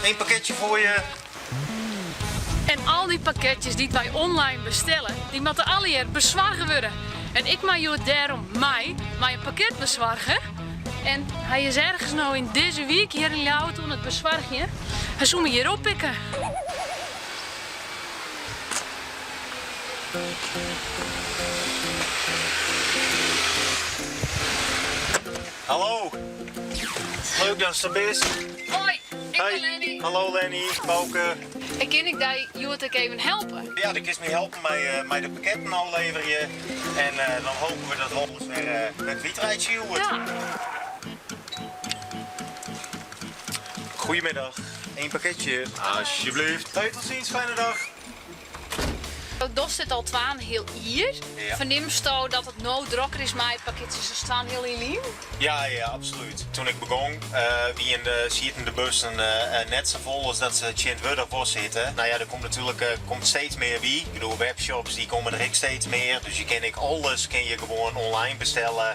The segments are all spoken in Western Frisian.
Eén pakketje foar je. En al dy pakketjes dy't wy online bestelle, dy moatte allegear besoarge wurde. En ik mei hjoed dêrom mei mei in pakketbesoarger. En hy is ergens no yn dizze wyk hjir yn Ljouwert oan it besoargjen. Hy soe my hjir oppikke. Hallo, leuk datst der bist. Hoi, ik ben Lenny. Hallo Lenny, Bouke. En kin ik dy hjoed ek even helpe? Ja, do kinst my helpe mei de pakketten ôfleverje. En dan hoopje we dat alles wer wer kwytreitsje hjoed. Ja. Goedemiddag, één pakketje, alsjeblieft. Hey, tot ziens, fijne dag. Dochst dit al twaenheal jier. Ja. Fernimsto dat it no drokker is mei pakketsjes as twaenheal jier lyn? Ja, ja, absolút. Toen ik begong wienen de, sieten de bussen net sa fol as dat se tsjintwurdich wol sitte. Nou ja, der komt natuerlik komt steeds mear by. Ik bedoel, webshops dy komme der ek steeds mear. Dus je kinne ek alles kinne je gewoan online bestelle.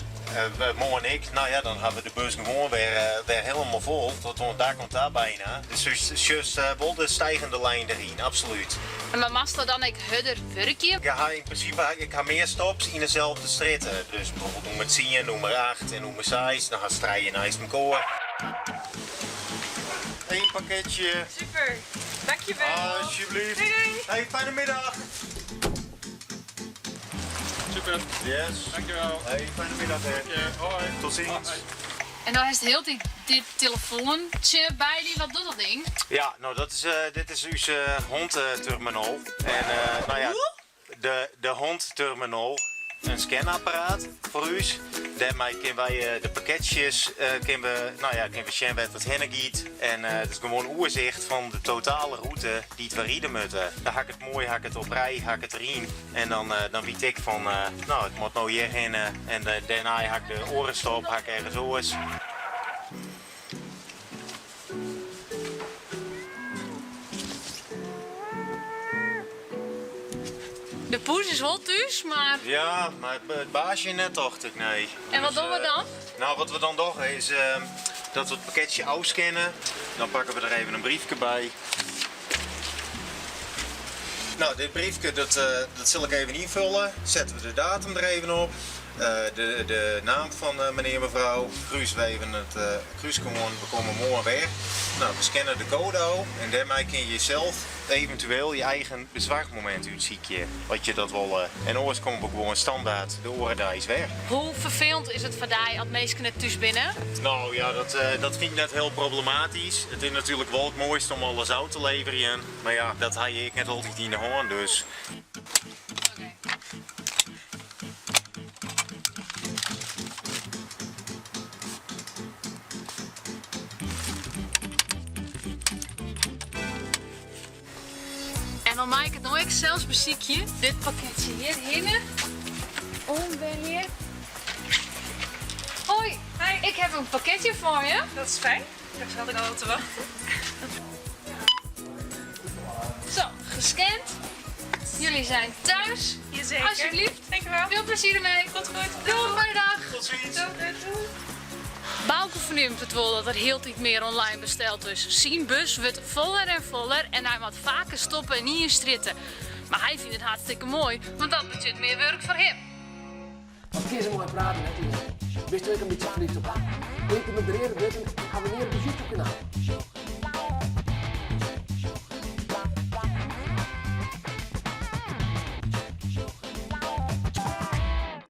Moarn ek, nou ja, dan hawwe we de bus gewoan wer, wer helemaal fol. Tot oan it dak oan ta byna. Dus sjochst wol de stijgende lijn deryn, absolút. En mar moatsto dan ek hurder wurkje? Ik ha yn prinsipe ik ha mear stops yn deselde strjitte. Dus bijvoorbeeld nûmer tsien, nûmer acht en nûmer seis, dan hast trije neist mekoar. Eén pakketje. Super, dankjewel. Alsjeblieft. Doei doei. Hey, fijne middag. Super. Yes. Dankjewel. Hey, fijne middag hè. Dank je. Hoi. Tot ziens. En dan hast hieltyd dit telefoantsje by dy. Wat docht dat ding? Ja, no dat is, dit is ús hondterminal. En no ja, de, de hondterminal, in scanapparaat foar ús. Dêrmei kinne wy de pakketsjes, kinne we, no ja, kinne we sjen wêr't it hinne giet. En it is gewoan oersicht fan de totale rûte dy't we ride moatte. Dan ha ik it moai, ha ik it op rij, ha ik it deryn. En dan, dan wit ik fan, no, ik moat no hjir hinne en dêrnei ha ik de oare stop, ha ik ergens oars. De poes is wol thús, mar. Ja, mar it baasje net tocht ik, nee. En wat dogge we dan? No, wat we dan dogge is dat we it pakketsje ôfscanne. Dan pakke we der even in briefke by. No, dit briefke dat, dat sil ik even ynfolje. Sette we de datum der even op. De, de naam fan menear, mevrouw. Krús we even it krúske oan. We komme moarn wer. No, we scanne de koade ôf en dêrmei kinne je sels eventueel je eigen besoarchmomint útsykje, as je dat wolle. En oars komme we gewoan standaard de oare deis wer. Hoe ferfelend is it foar dy as minsken net thús binne? No ja, dat, dat fyn ik net hiel problematysk. It is natuerlik wol it moaiste om alles ôf te leverjen. Mar ja, dat ha je ek net altyd yn de hân, dus. Oké. En dan mei ik it no ek sels besykje. Dit pakketsje hjir hinne. Oanbelje. Hoi, Hi. ik heb in pakketje foar je. Dat is fijn. Daar zat ik al op te wachten. Zo, gescand. Jullie zijn thuis. Jazeker. Alsjeblieft. Dankjewel. Veel plezier ermee. Komt goed. Doei, fijne dag. Tot ziens. Doei, doei. Bouke fernimt it wol dat der hieltyd mear online besteld is. Syn bus wurdt foller en foller en hy moat faker stoppe yn ien strjitte. Mar hy fynt it hartstikke moai, want dat betsjut mear wurk foar him. Wat kin se moai praten, hè Tine? Bisto ek in bytsje ferlyfd op har? Klinkt met de reade wurden, abonnear op ús YouTube kanaal.